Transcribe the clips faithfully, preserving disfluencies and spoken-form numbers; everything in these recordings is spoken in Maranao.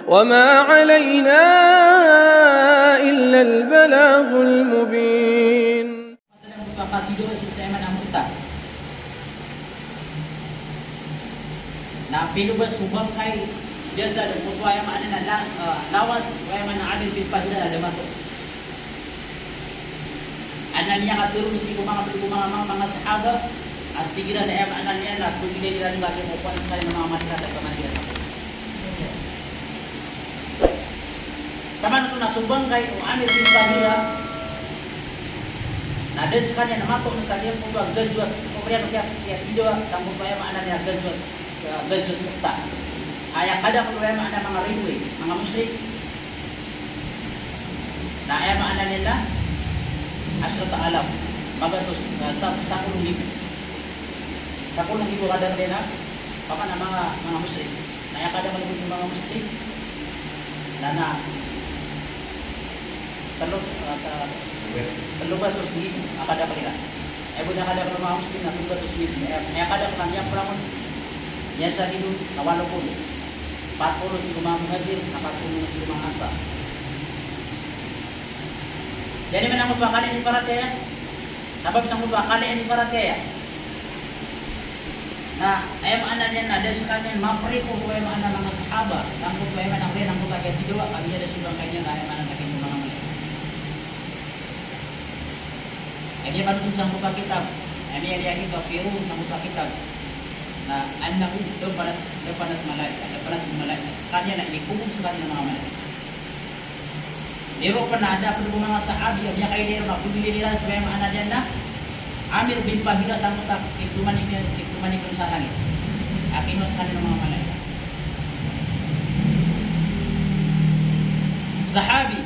وما علينا إلا البلاغ المبين. Masa na mota ka tido si saya mana mota. Na pilo ba so bangkay, jasad, oto aya maana na la-, eh, lawas, aya maana na Amir bin Fihra na da mato. Adn a miyakatharo sii ko manga, ko manga, manga, manga sahaba, a tig iran a aya maana niyan na pagilay iran a giya ko kowan sa kaniyan a manga Madina, taga Madina. Samanoto na so bangkay o Amir bin Fihra, na da skaniyan a mato na sa giya ko gazwat, ko priyan o kiya, kiya tido, tangko ko aya maana niyan a gazwat, eh, Gazwat Mu'ta. Aya kadakl o aya maana manga ridoay, manga mushrik. Na aya maana niyan na ashrata alaf, magatos, eh, sa-, sapolo nggibo. Sapolo nggibo kadakl iyan a, paman a manga, manga mushrik. Na aya kadakl o manga mushrik na, na telo, ah, ta-, telo gatos nggibo a kadakl iran. Aya bo na kadakl o manga mushrik na telo gatos nggibo. Aya, aya kadakl na miyaprangon, miyasahid on na walo polo. Pat polo sii ko manga Muhajir, na pat polo sii ko manga Ansar. Jadi mana ko ba kali ini paratiyaya? Sabap sangkoto a kali ini paratiyaya. Na aya maana niyan na da skaniyan mapripor ko aya maana manga sahaba, sangkoto ko aya maana, sangkoto a kiya tido a, kami ada so bangkay niyan, aya maana na kiya tido manga mala. Aya panothol sangkoto a kitab, aya, aya, aya kafirun sangkoto a kitab. Na annahu dafanat, dafanat malaikat, dafanat malaikat. Skaniyan na inikobor skaniyan a manga malaikat. Iro pn a da pn ko manga sahabi a miyakailay ron a pagilay iran so aya maana niyan na Amir bin Fihra sangkoto a kipdoman iyan, kipdoman iyan sa langit a kinowa skaniyan o manga malaikat. Sahabi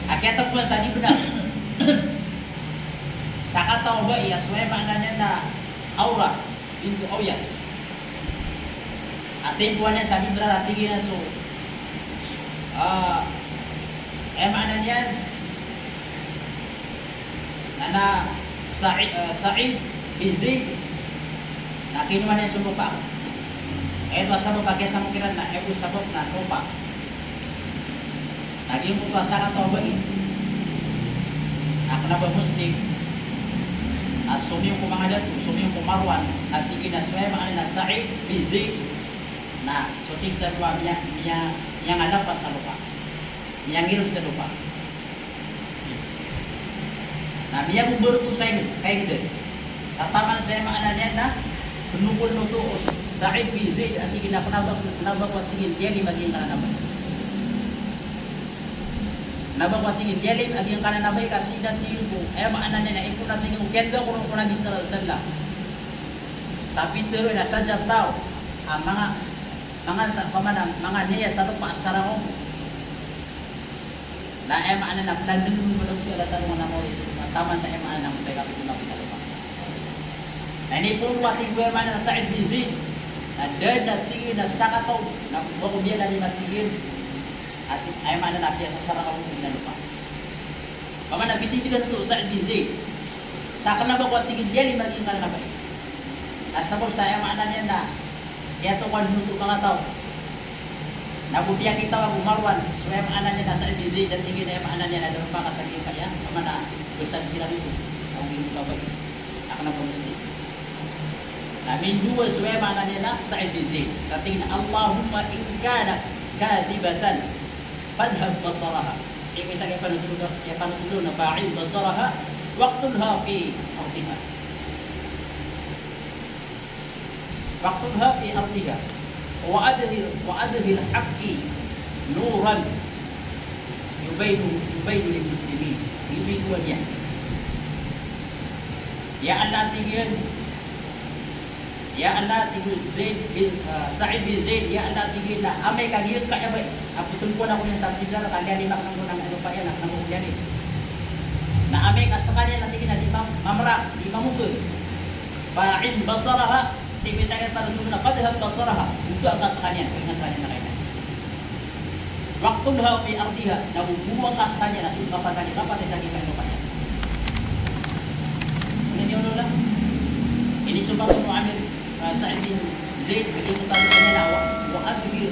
a kiyatmpoan sa di bnar, sakataw a bai a so aya maana niyan na Awrah bintu Awyas. A timpoan iyan sa di bnar a tig iyan a so, ah, aya maana niyan na, na Sa'i-, ah, Sa'id bin Zaid, na kinowa niyan so lopa. Aya bo a sabap a kiyasamok iran na aya bo sabap na lopa. Na giyangkoto a sakataw a bai a kna ba Muslim, na somiyong ko manga dato, somiyong ko Marwan, na tig iyan a so aya maana na Sa'id bin Zaid, na so tig tano a miya-, miya-, miyangalapas sa lopa. Miyangirb sa lopa. Na miyambaroto sa ingd, ka ingd. Taman sa aya maana niyan na pnogol oto o Sa'id bin Zaid a tig iyan a kna ba, kna ba ko a tig iyan liyalim a giyangkanan a bai. Kna ba ko a tig iyan liyalim a giyangkanan a bai ka sii na tig iyan ko, aya maana niyan na ipon a tig iyan ko kiyadga ko ron ko Nabi sallallahu alaihi wasallam. Sa pitharo iyan a sadn sa taw a manga, manga sa, pamana, manga niyaya sa lopa a sarang ko. Na aya maana na pnandn o manga oto a lasar o manga mawri, na taman sa aya maana na motay ka pito na bisa lopa. Na inipoon ko a tig o aya maana na Sa'id bin Zaid, na da dn a tig iyan a sakataw, na ba ko miyalalima tig iyan, a tig, aya maana na piyasasarang ako tig iyan a lopa. Pamana bitibigan oto o Sa'id bin Zaid. Sa kna ba ko a tig iyan liyalim a giyangkanan a bai. Na sabap sa aya maana niyan na kiyatokawan oto o manga taw. Na go piyakitaw o Marwan so aya maana niyan na Sa'id bin Zaid, sa tig iyan a aya maana niyan na da ron pakasagiya, pamana bsad siran oto. Ago giyangkoto a bai a kna ba Muslim. Na mindowa so aya maana niyan na Sa'id bin Zaid. Sa tig iyan a, "Allahumma in kanat kadhibatan fadhhab basaraha." Aya isa a kiyapanothol, kiyapanothol na "fa'in basaraha waqtulha fi ardiha." "Waqtulha fi ardiha, wa adhhir, wa adhhir haqqi nuran yubayyinu, yubayyinu lil muslimin." Yubayyinu niyan. Ya Allah, tig iyan, ya Allah, tig o Zaid bin, ah, Sa'id bin Zaid, ya Allah, tig iyan, na amay ka giyangkaya bai a pthoon ako niyan sa tindar, ka liyalim akn angkoto a lopa iyan, na kna ba ko liyalim. Na amay ka skaniyan na tig iyan a di ma-, mamrak, di mamokg. "Fa'in basaraha," sii ko isa a kiyapanothol na "fadhhab basaraha." Bowaan ka skaniyan, bowaan ka skaniyan na kaina. "Waqtulha fi ardiha," na bowaan ka skaniyan, na so kapatay, kapatay sa giyangkaya lopa iyan. Ini niyo na. Inisompatan o Amir, ah, Sa'id bin Zaid, a giyangkoto a lopa iyan na wa, wa adhhir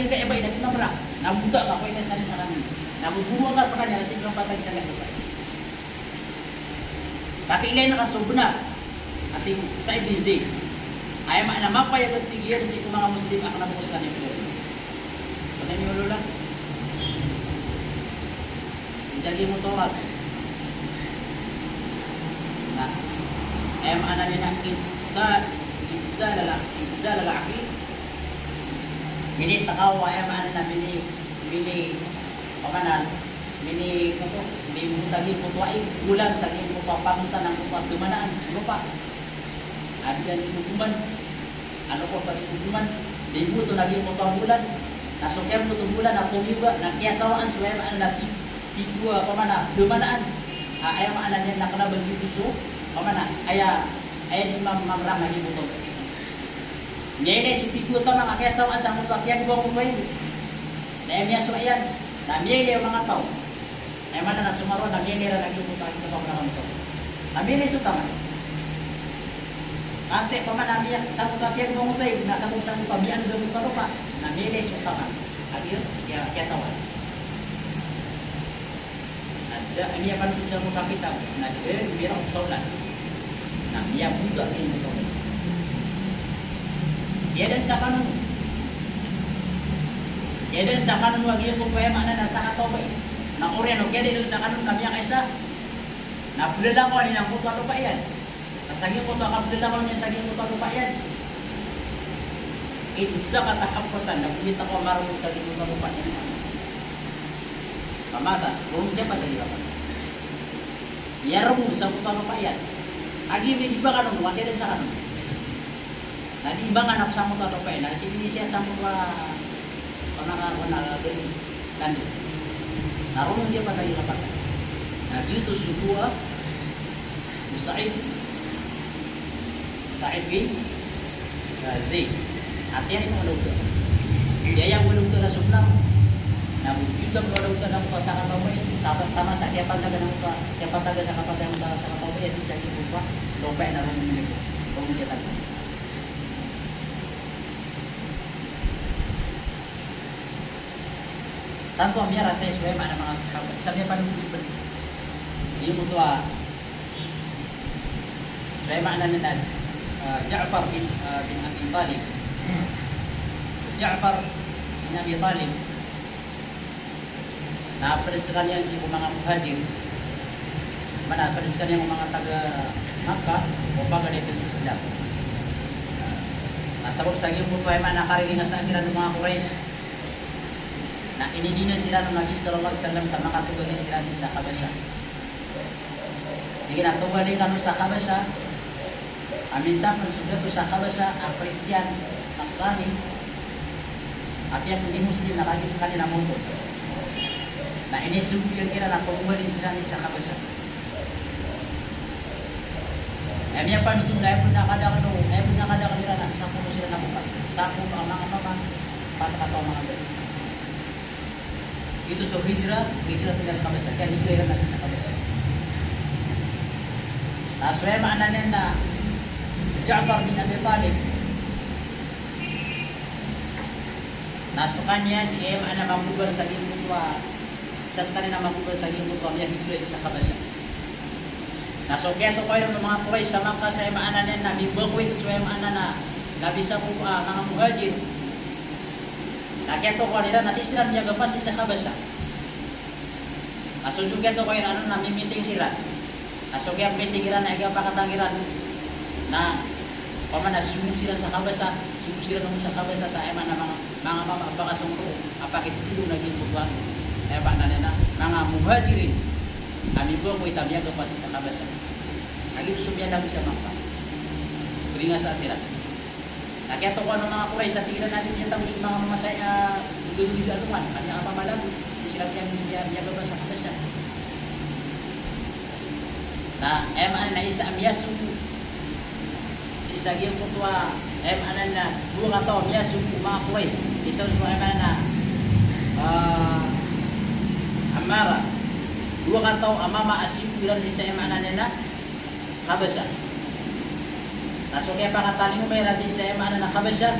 giyangkaya a bai na pinamra. Na mboto ka ko ina sa kaniyan sa kaniyan. Na mboto ka sa kaniyan na sii ko kapatag sa kaniyan. Katii ka ina ka so bnar a tig o Sa'id bin Zaid. Aya maana mapayag, tig iyan, sii ko manga Muslim a kna bo ko skaniyan. Kna niyo lola. Isa giyoto a oras. Na aya maana niyan na iza, iza lala, iza lala aki. Ini takawa aya maana na mini, mini, opama na mini, oto, mini mboto a giyoto a ig, olan sa giyoto a pamantanan, oto a damanaan, oto pa. A di iyan di kokoman, ano ko pa di kokoman, di mboto na giyoto a olan, na so kiyamboto a olan na komiyoga, na kiyasawaan so aya maana na ti, ti ko, opama na damanaan. A, aya maana niyan na kna ba giyoto so, opama na, aya, aya di mam-, mamra na giyoto. Miyailay so titho a taman a kiyasawaan sangkoto a kiyagowang o bae. Na aya miyasowa iyan, na miyailay o manga taw. Aya maana na somaroon na miyailay iran a giyoto a kiyagowang o bae. Na miyailay so taman. Antaa i pman a miya-, sangkoto a kiyagowang o bae, na sangkoto, sangkoto a miyaanda a lopa. Na miyailay so taman a giya, kiya, kiyasawaan. Na da a miyapanothol sa kitab, na da a miyarao sa olan. Na miyabota a giyoto. Kiyaadn sa kano. Kiyaadn sa kano a giyoto, aya maana na sakataw bai. Na oriyan o kiyaadn sa kano na miyakaisa. Na plalakaw iyan angkoto a lopa iyan. Sa giyoto a kaplalakaw niyan sa giyoto a lopa iyan. Id sakata hafwatan, na gomita ko a marmog sa giyoto a lopa iyan. Famata, roo niyan pd a lopa. Miyarmog sa giyoto a lopa iyan. Agi mi di ba kano, wati dn sa kano. Na di ba kano sangkoto a lopa iyan, na sii di siya sangkoto a pamaka, pamaka, Nandi. Na roo niyan pd a lopa. Na giyoto so dowa o Sa'id, Sa'id bin, ah, Zaid. Ati iyan i manga lawta. Aya manga lawta na so bnar. Na giyoto a manga lawta na manga sakataw bai, taman, taman sa kiyapatagan o manga, kiyapatagan sa kapatay o manga sakataw bai, sii sa giyoto a lopa iyan na roo niyan, roo niyan pd. Tanto a miyarasay so aya maana manga sahabat, sa miyapanothol. Giyoto a, so aya maana niyan, ah, Ja'far bin, ah, bin Abi Talib. Ja'far bin Abi Talib. Na pd skaniyan sii ko manga Muhajir. Maana pd skaniyan ko manga taga Makkah, o paganay ko Islam. Na sabap sa giyoto a aya maana kariringasan kiran o manga Quraysh. Na inidina siran o Nabi sallallahu alaihi wasallam sa makatogalin siran sa Habasha. Di kna togalin kano sa Habasha, a minsan pn so dato sa Habasha a Kristiyan, Nasrani, a piyakn di Muslim na lagid skaniyan a moto. Na inisogo iyan kiran a togalin siran sa Habasha. Aya miyapanothol na aya pn a kadakl o, aya pn a kadakl iran na sapolo siran a bokat. Sapolo a manga mama, pat kataw a manga baba. Giyoto so hijrah, hijrah iran sa Habasha. Kiyahijrah iran na sii sa Habasha. Na so aya maana niyan na Ja'far bin Abi Talib. Na skaniyan i aya maana a magobar sa giyoto a, isa skaniyan a magobar sa giyoto a miyahijrah sii sa Habasha. Na so kiyatokawi ron o manga Quraysh sa Makkah sa aya maana niyan na mimbakowit so aya maana na, na bisa ko, ah, manga Muhajir. Na kiyatokawan iran na sii siran miyagapa sii sa Habasha. Na so dn kiyatokawi iran na mimiting siran. Na so kiyamiting iran na aya kapakatang iran na, opama na sogo siran sa Habasha, sogo siran on sa Habasha sa aya maana manga, manga mama a pakasong roo a pakitotolong a giyoto a, aya maana niyan na manga Muhajirin a mimbakowit a miyagapa sii sa Habasha. Na giyoto so miyalago sa Makkah. Pringasan siran. Na kiyatokawan o manga Quraysh sa tig iran a di miyatago so manga mama sa, ah, Ino di sa alongan, kaniyan a pamalago, di siran miya-, miya-, miyagabasa sa Habasha. Na, aya maana na isa a miyasogo sii sa giyangkoto a, aya maana na dowa kataw a miyasogo o manga Quraysh. Isa so aya maana na, ah, Ammara. Dowa kataw a mama a siyogo iran sii sa aya maana na Habasha. Na so kiyapakatalingoma iran sii sa aya maana na Habasha,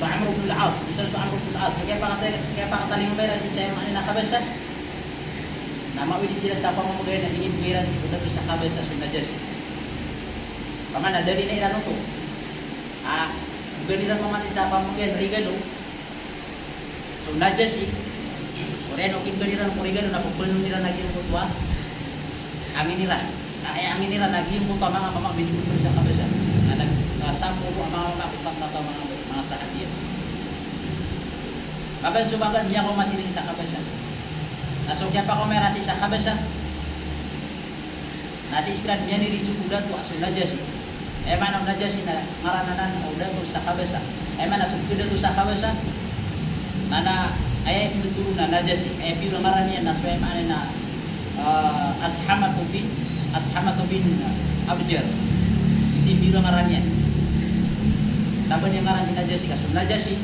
so Amr ibn al-As. Isa so Amr ibn al-As. So kiyapakata-, kiyapakatalingoma iran sii sa aya maana na Habasha. Na maori siran sa pamamagay na inibgay iran sii ko dato sa Habasha so Najashi. Pamana dali na iran oto. Ah, bgan iran mamati sa pamamagay na regalo so Najashi. Oriyan o kibgan iran ko regalo na pphanoon iran a giyangkoto a angin iran. Na, eh, angin iran a giyangkoto a manga mama a minibgay sa Habasha. Na, na, na sampo a manga mama a pphanoon a manga, manga sahabi. Magaan so magaan, miyakaoma siran sa Habasha. Na so kiyapakaoma iran sii sa Habasha, na sii siran miyaniriso ko dato a so Najashi. Aya maana o Najashi na ngaran anan o dato sa Habasha. Aya maana so pkadato sa Habasha, na, na, aya pithotoro na Najashi, aya pitharo a ngaran iyan na so aya maana na, ah, Ashamatu bin, Ashamatu bin Abjar. Ito i pitharo a ngaran iyan. Taman iyan ngaran si Najashi, ka so Najashi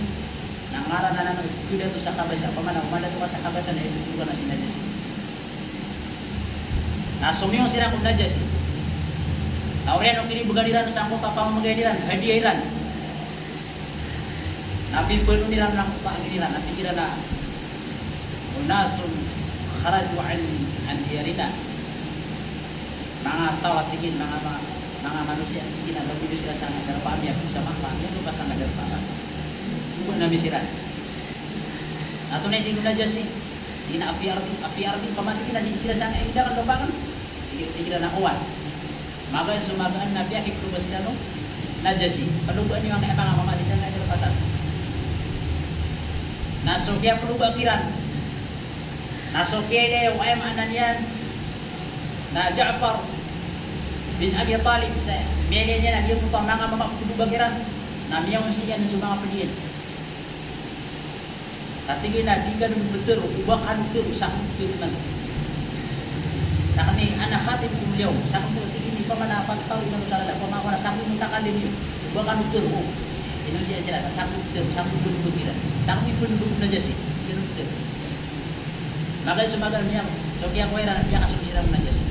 na ngaran anan o pkadato sa Habasha. Pamana o madato ka sa Habasha na aya pithotoro ka na si Najashi. Na somiyong siran ko Najashi. Na oriyan o kinibgan iran sangkoto a pamamagay iran, hadiya iran. Na pphanoon iran sangkoto a angin iran, na tig iran a, "Unasun kharaju an, an diyarina." Manga taw a tig iyan, manga, manga, manga manosiya a tig iyan a lagid o siran sangkai a darpa ami, a bo sa Makkah, miyaaloy ka sangkai a darpa ami. Oba na mi siran. Na antonaa i tig o Najashi? Tig iyan a, "Afi ardi, afi ardi, pamati ki na sii siran sangkai a inda kan lopa akn." Tig, tig iran a, "Oway." Magaan so magaan na piyakiploba siran o Najashi. Ploba niyo angkai a manga mama sii sangkai a darpa ami. Na so kiyaploba kiran, na so kiyailay o, aya maana niyan na Ja'far bin Abi Talib, sa miyailay niyan a giyangkoto a manga mama a ploba kiran, na miyaonsi iyan so manga pd iyan. Ka tig iyan a di kano ptharo, oba kano tharo, sakn ptharo man. Sakn i ana khatibukumul yawm, sakn ptharo, tig iyan i pamana pantaro iyan sa rada, pamana sakn i mutakalim iyo, oba kano tharo, o. Inonsi iyan siran, sakn ptharo, sakn ptharo, sakn ptharo, sakn ptharo, Najashi, di kano ptharo. Magaan so magaan, miya, so kiyakowa iran, miyakasogo siran ko Najashi.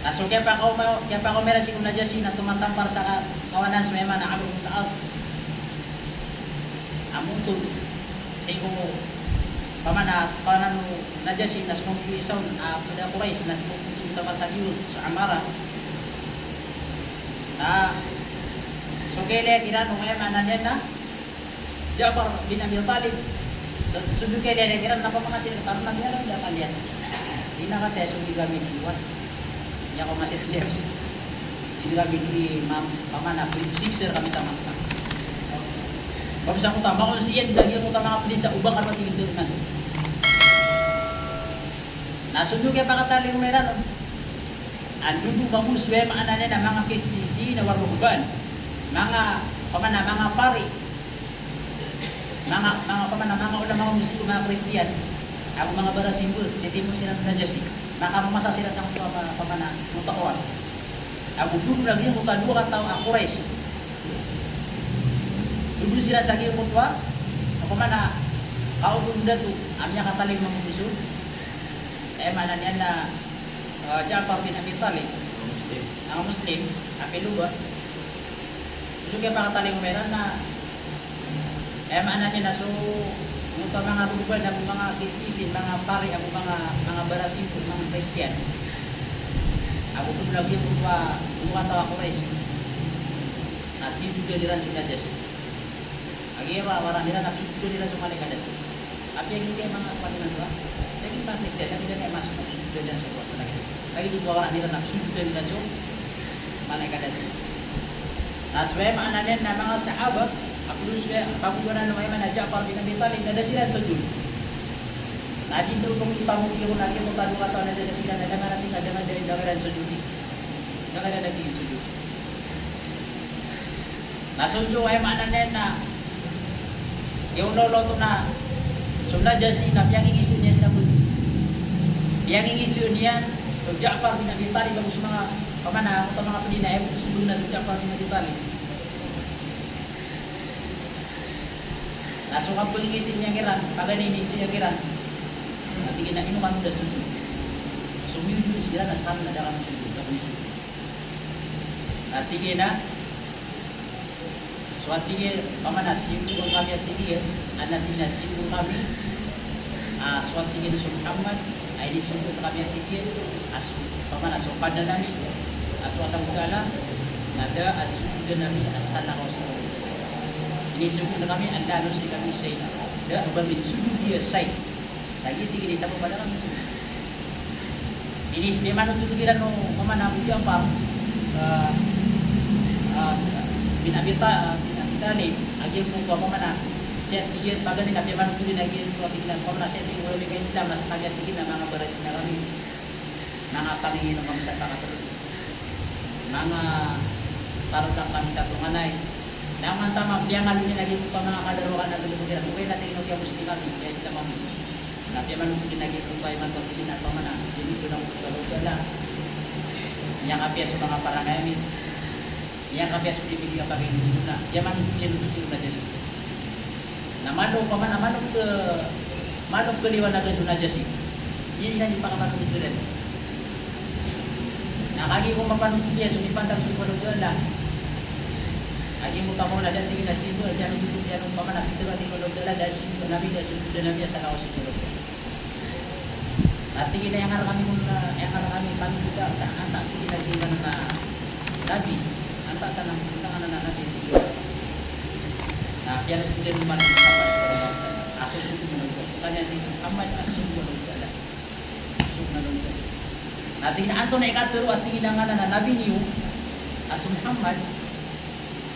Na so kiyapakaoma, kiyapakaoma iran sii ko Najashi na tomatampar sa ka-, kawanan so aya maana Amr bin As a motor. Sii ko pamana kawanan o Najashi na so mambo isa on a pd a Quraysh na so mambo isa a tampar sa giyoto, so Ammara. Na so kiyailay kiran o aya maana niyan na Ja'far bin Abi Talib. So dn kiyailay kiran na pamakasil ka tano na miyaaloy a kaliyan. Di na kataya so di kami di iwan. Aya ko masir James. Di kami di mam-, pamana, sixer kami sa Makkah. Kami sa Makkah, makaonsi iyan, dagi ko ta manga pd sa oba kano tig iyan. Na so dn kiyapakatalingoma iran on. Ando bo mambo so aya maana niyan na manga qissisi na war ruhban. Manga, pamana, manga pari. Manga, manga, pamana, manga ulama o Muslim, manga Kristiyan. Ago manga barasimbol, titimo siran ko Najashi. Makamomasa siran sangkoto a, pamana, mutakawas. Ago dowa lagi ko dowa kataw a Quraysh. Dowa siran sa giyangkoto a, pamana, kaoto a dato a miyakatalingoma mambo so, aya maana niyan na, eh, Ja'far bin Abi Talib. Manga Muslim. Manga Muslim, a piloba. So kiyapakatalingoma iran na, aya maana niyan na so, oto a manga ruhban ago manga qissisi, manga pari ago manga, manga barasimbol, manga Kristiyan. Ago dowa lagi ko dowa, dowa kataw a Quraysh. Na siyogodan iran so Najashi. Kagiya waran iran na siyogodan iran so malaikat a dato. Apiya giya manga pari na dowa. Lagid manga Kristiyan, lagid a manga Muslim, siyogodan iran so malaikat a dato. Lagid o waran iran na siyogodan iran so malaikat a dato. Na so aya maana niyan na manga sahaba, a pd on so aya, pagoyanan o aya maana Ja'far bin Abi Talib, na da siran sojud. Na di dn pamogipamogii ron a giyoto a dowa kataw a Najashi, na da ngka na tig iyan a da ngka, da ngka, da ngka iran sojudi. Da ngka, da ngka tig iyan sojudi. Na so dn, aya maana niyan na, Aya olo-olo oto na so Najasi na piyangingiza iyan sa bg. Piyangingiza iyan so Ja'far bin Abi Talib ago so manga, pamana, oto manga pd na aya bo so bg na so Ja'far bin Abi Talib. Na so kapngiza iyan kiran, paganay iyan kiran. Na tig iyan a ino kano da sojod. So miyojod siran na skano na da kami sojod, da kami sojod. Na tig iyan a, so a tig iyan, pamana, siyogo kami a tig iyan, a na tig iyan a siyogo kami, a so a tig iyan so Muhammad, a inisogo kami a tig iyan, a so, pamana, so Kadnan ami, a so Allahu Ta'ala, na da a sojodan ami a salakaw sa. Inisogo kami, a la nusyrika bihi shay'a. Da a ba mi sojoda sa. Lagid tig iyan i sabap a da kami sojod. Inismiyamanothol kiran o, pamana, Abu Ja'far, ah, ah, bin Abi Ta-, bin Abi Talib, a giyangkoto a, pamana, sii a tig iyan, paganay na piyamanothol iyan a giyangkoto a tig iyan, pamana, sii a tig iyan, wala mi ka-Islam, na skaniyan a tig iyan a manga barasina kami. Manga pangingin o manga sa pakatlo. Manga tardak kami sa tonganay. Na manga taman, piyangaloy niyan a giyangkoto a manga kadaro akn a galbk iran. Ogaid na tig iyan o kiya-Muslim ami, kiya-Islam ami. Na piyamanothol iyan a giyangkoto a imanto a tig iyan a pamana, giyangkoto na ko so Allahu Ta'ala. Miyakapiya so manga parangay ami. Miyakapiya so di mi di kapagingd on na. Piyamanothol iyan oto si Najasi. Na malo, pamana, malo ka, malo kaliwanagan so Najasi. Aya iran di pakapanotholan. Na kagiya ko mapanothol iyan so mipantag sii ko Allahu Ta'ala. Kagiya ko pamana da tig iyan a simba, da tig iyan a pamana, pitharo a tig iyan o Allahu Ta'ala, da simba, Nabi, da sojodan ami a salakaw sii ko Allahu Ta'ala. Na tig iyan a aya ngaran ami, aya ngaran ami, pangibota, antaa tig iyan a giyanan a Nabi, antaa sa nganan a Nabi, tig iyan. Na piyanothol iyan man so Muhammad sallallahu alaihi wasallam. A so sogo o Allahu Ta'ala. Skaniyan tig iyan a Muhammad a sogo o Allahu Ta'ala. Sogo o Allahu Ta'ala. Na tig iyan a antonaa i katharo a tig iyan a nganan a Nabi niyo, a so Muhammad,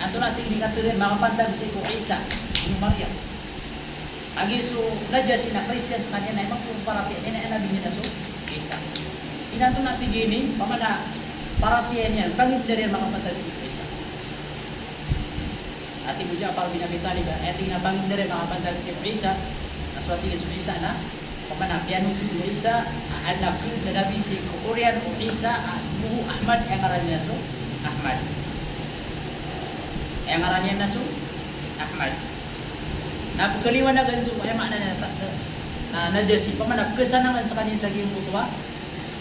antonaa tig iyan i katharo iyan makapantag sii ko Isa, ino Maryam. Kagiya so Najasi na Kristiyan skaniyan na imanto paratiyaya niyan a Nabi niyan na so Isa. Ino antonaa tig iyan i, pamana, paratiyaya niyan, pangibnar iyan makapantag sii ko Isa. A tig o Ja'far bin Abi Talib, aya tig iyan a pangibnar iyan makapantag sii ko Isa, na so a tig iyan so Isa na, pamana, piyanothol o Isa a anak o Nabi sii ko oriyan o Isa a ismuhu Ahmad, aya ngaran iyan na so Ahmad. Aya ngaran iyan na so Ahmad. Na pkhaliwanagan so, aya maana niyan na, na, na Najasi, pamana, pkhasanangan skaniyan sa giyangkoto a,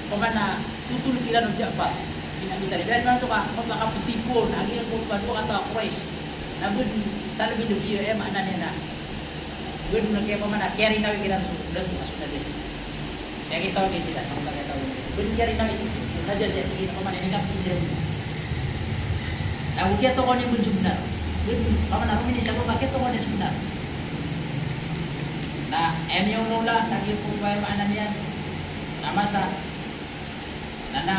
pamana, thotol kiran o Ja'far bin Abi Talib. Aya maana oto ka, pamana, kaptipon a giyangkoto a dowa kataw a Quraysh. Na bn sa lbi-lbi, aya maana niyan na bn na kiya, pamana, kiyarinawi kiran so dato a so Najasi. Kiyatawag iyan sii, pamana, kiyatawag iyan. Bn kiyarinawi so Najasi a tig iyan a pamana ini kaptipon. Na go kiyatokawan iyan bn so bnar. Bn, pamana, roo ini sabap a kiyatokawan iyan so bnar. Na aya miyaona sa giyangkoto a, aya maana niyan na masa na, na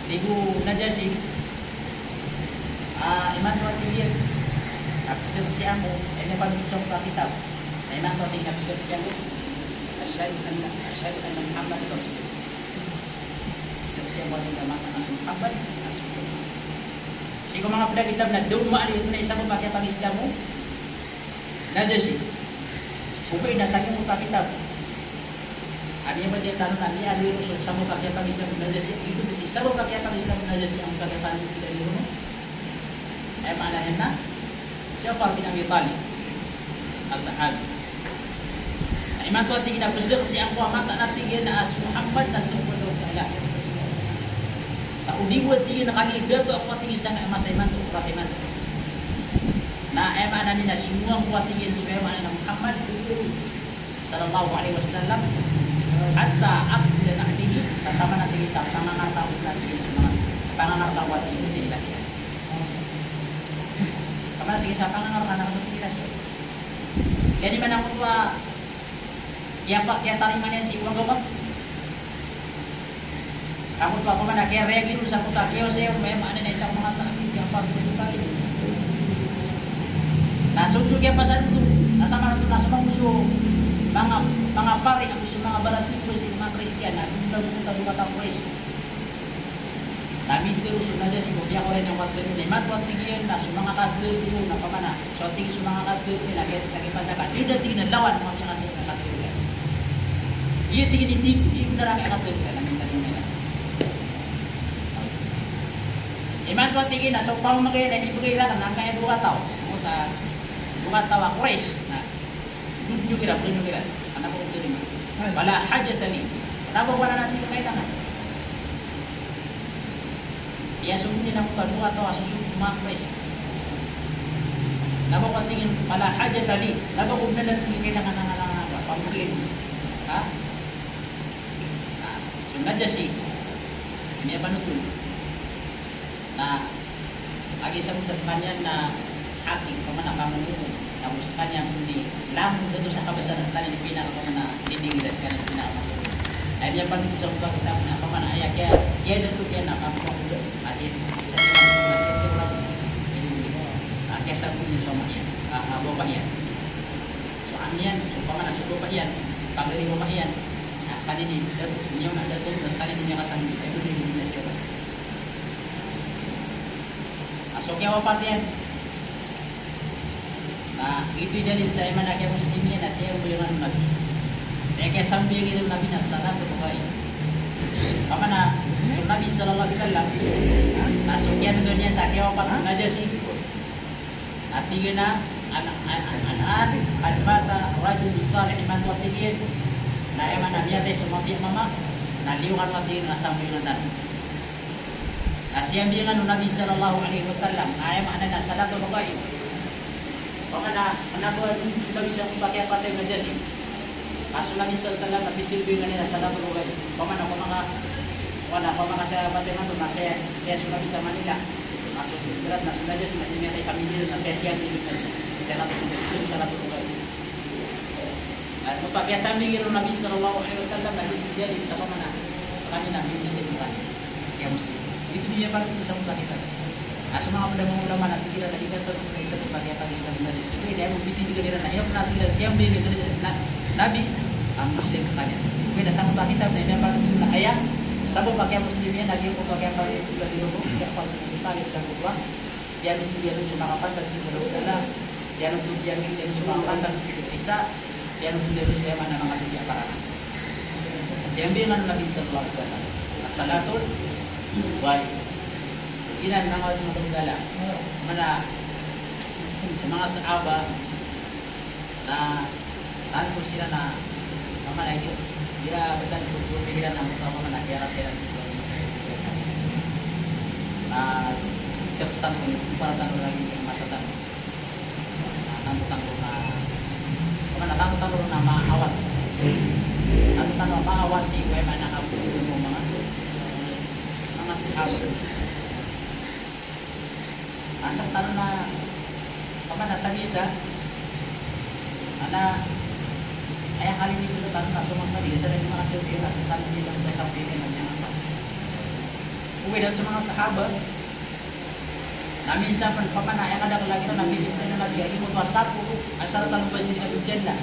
tig o Najasi a imanto a tig iyan a pzaksian ko, aya miyapanothol ko a kitab. Na imanto a tig iyan a pzaksian ko, ashhadu anna, ashhadu anna Muhammadan Rasulullah. Pzaksian ko a tig iyan a mataan a so Muhammad a so Rasul. Sii ko manga pd a kitab na da on maana oto na isa ko pagkapag-Islam o Najasi. Ogaid na sa giyangkoto a kitab a miyabatiya tano na miyaaloy ron so sabap a kiyapag-Islam o Najasi, giyoto bs i sabap a kiyapag-Islam o Najasi angkoto a kiyapag-Islam o Najasi, aya maana niyan na Ja'far bin Abi Talib a sahabi. Na imanto a tig iyan a pzaksian ko a mataan a tig iyan a so Muhammad na so Allahu Ta'ala. Sa odi bo a tig iyan a kagiya dato ako a tig iyan sangkai a masa imanto, oras imanto. Na aya maana niyan na songowan ko a tig iyan so aya maana niyan na Muhammad sallallahu alaihi wasallam, hatta aqdila na'lihi, taman a tig iyan sa pangangarta ko a tig iyan so manga, pangangarta ko a tig iyan sa sinilas iyan. Taman a tig iyan sa pangangarta ko a tig iyan sa sinilas iyan. Kiyariman angkoto a, kiyapa-, kiyatarima niyan sii ko agama. Angkoto a pamana, kiyarayag iyan sa angkoto a kiyaosay on, aya maana niyan na isa ko manga sahabi, Ja'far bin Abi Talib. Na so oto kiyapasad oto, na sa maana oto na so manga, so manga, manga pari ago so manga barasingkoy sii ko manga Kristiyan, na dowa, dowa kataw a Quraysh. Na mitharo so Najasi ko miyakawri niyan ko katharo iyan, na imanto a tig iyan na so manga katharo na pamana. So tig iyan so manga katharo iyan na kiyatsa ki pantaka. Di da tig iyan na lawan o manga katharo iyan. Iya tig iyan i tig iyan, iya bnar a katharo iyan na mitharo iyan. Imanto a tig iyan na so pamamagay na inibgay iran na angkaya dowa kataw. Dowa kataw a Quraysh. Na Bnun Numair, Bnun Numair. Kna ba ko tarimaa. Fala hajata li. Kna ba ko anan a tig iyan kailangan. Iya so bnun iyan a dowa kataw a sosogo ko manga Quraysh. Kna ba ko tig iyan, fala hajata li. Kna ba ko bnar a tig iyan kailangan, kailangan, kailangan, kailangan. Ha? Na so Najasi, ini a panothol. Na lagid sa masa skaniyan na hakim, pamana, kamomokom, na so skaniyan pn i langon dato sa kabasa na skaniyan i pinaka, pamana, leader iran, skaniyan i pinaka. Na ini a panothol sa manga kitab na pamana aya kiya, kiya dato kiya na kamomokom. Kasi isa, isa, isa, isa, isa, ini, ini. Na kiya sa bnun iyan so ama iyan, a, a, bapa iyan. So ama iyan, so pamana, so bapa iyan, pagari o ama iyan. Na skaniyan i dato, niyan na dato, na skaniyan i miyakasambi, ay, doon i Indonesia ba? Na so kiyawapat iyan. Na giyoto i dalil sa aya maana a kiyamuslim iyan na siyambayang o Nabi. Aya kiyasambayang iran o Nabi na salatul ghaib. Pamana, so Nabi sallallahu alaihi wasallam, na so kiyan'ga niyan sa kiyawapat o Najasi. Na tig iyan a, al-, al-, al-, al-an, qad mata rajulun salih, imanto a tig iyan. Na aya maana a miyatay so mapiya a mama, na liyo kano a tig iyan a sambayang tano. Na siyambayangan o Nabi sallallahu alaihi wasallam, na aya maana na salatul ghaib. Pamana, kna ba dn so Nabi sa pakiyapatay o Najasi. Ka so Nabi sallallahu alaihi wasallam na pzambayang iyan a salatul ghaib. Pamana, pamaka, pamana, pamaka sa, sa, sa, sa, sa so Nabi sa Manila. Na so, ibarat na so Najasi na sii miyatay sa Manila, na sii, sii, sii, salatul ghaib. Na so pakiyasambay iyan o Nabi sallallahu alaihi wasallam na giyoto i dalil sa pamana, skaniyan na mimuslim skaniyan. Kiyamuslim. Giyoto i dalil sa manga kitab. Na so manga pd a manga ulama na tig iran a di katharo na isa ko pakiyapatay sa Nabi. Ogaid na aya bo bitibgan iran na aya pn a tig iran a siyambayang iyan o Nabi, a Muslim skaniyan. Ogaid na sa manga kitab na aya pn a tig iran na aya sabap a kiyamuslim iyan na giyangkoto a kiyapatay o Nabi, o Abdul Muttalib sa giyangkoto a, iyan, iyan so makapantag sii ko Allahu Ta'ala, iyan, iyan, iyan so makapantag sii ko Isa, iyan, iyan so aya maana a manga pipiya a paranan. Siyambayang o Nabi sallallahu alaihi wasallam a salatul ghaib. Giyanan manga, manga, manga, mana, so manga sahaba na tanto siran na, mana, igira, igira btad ko, ko pikiran na, manga, mana, kiyarasa iran sii ko, na, teks tano, kumpara tano lagid igira masa tano. Na tanto tano na, mana, tanto tano na maawat. Tanto tano maawat sii ko aya maana a kabtowan o manga, manga sahaba. Asa tano na, mana, tabiya, mana, aya kali ini tano na so masa di, sa lagi manga sahaba na, sa lagi manga sahaba na, manga pas. Ogaid na so manga sahaba, na minsan pn, pamana, aya kadaklan iran na miyasinta iran a Nabi a giyangkoto a sapolo, asharatal mubashirin bil jannah.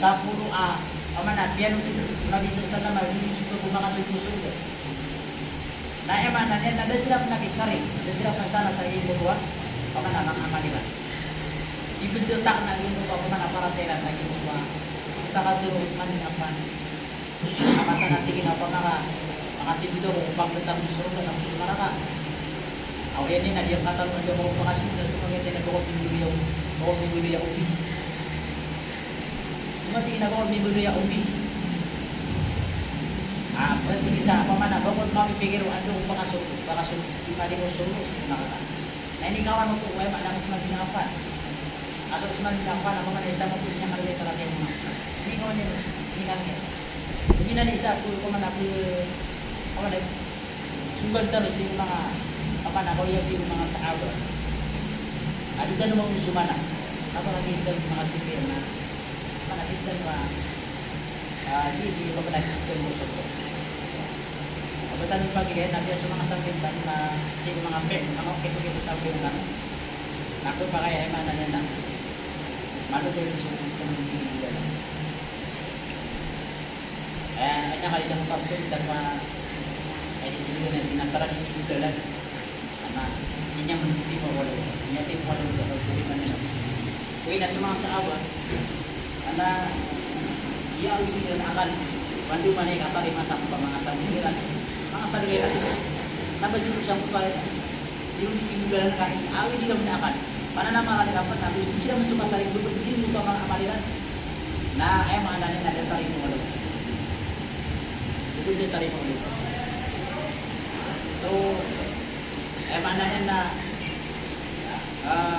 Sapolo a, pamana, piyanothol o Nabi sallallahu alaihi wasallam a giyoto i makasold ko sorga. Na aya maana niyan na da siran pn a kisari, da siran pn a sana sa giyangkoto a, pamana, manga amal iran. Ibtad akn a giyangkoto a, pamana, paratiyaya iran sa giyangkoto a, pkhatharo o Uthman bin Affan. Amay na tig iyan a pamana, makatindg ako ko pagtago sa sorga na go so naraka. Aw, aya niyan na di ako katharo, di ako pakasold, na so kagiya tig iyan a ba ko mimbaloy a, ba ko mimbaloy a obi. Tig iyan a ba ko mimbaloy a obi. Ah, tig iyan a pamana, ba ko mapipikir o anda ko pakasold, pakasold, sii ko sorga, sii ko naraka. Na inikawan oto o aya maana o Uthman bin Affan. Ka so Uthman bin Affan, a pamana, isa mambo a miyakararay a karatiyaya. Inikawan iyan, inikawan iyan. Giyanan i isa ko, pamana, ko, pamana, sogat tano sii ko manga, pamana, kaoyagoyag o manga sahaba. A di tano mambo somana. Apalagi di tano manga sipir na, pamana, di tano ma- Ah, di, di ba pala di ko so ko. Abatan pa giya na biya so manga sambil tano na sii ko manga pen, manga okey, okey ko sambil tano. Na ko pakay ay maana niyan na malo ko so ko. Eh, aya kali tano pagpil tano ma-, Ay, di na, di na sarang ini dalan. Ana, inya mantimo wala, inya timo wala, wala, wala, wala. Oway, na so manga sahaba, ana, iya awid iran akal. Pando manay akal, masa pa manga sampay iran, manga sampay iran. Na ba sino sampay, di ron di dalan ka, awid iran akal. Pananamalan ka pa, na di sila masuka sa rin, di ron di manga amal iran. Na aya maana niyan na datar ino wala. Di datar ino wala. So, aya maana niyan na, ah,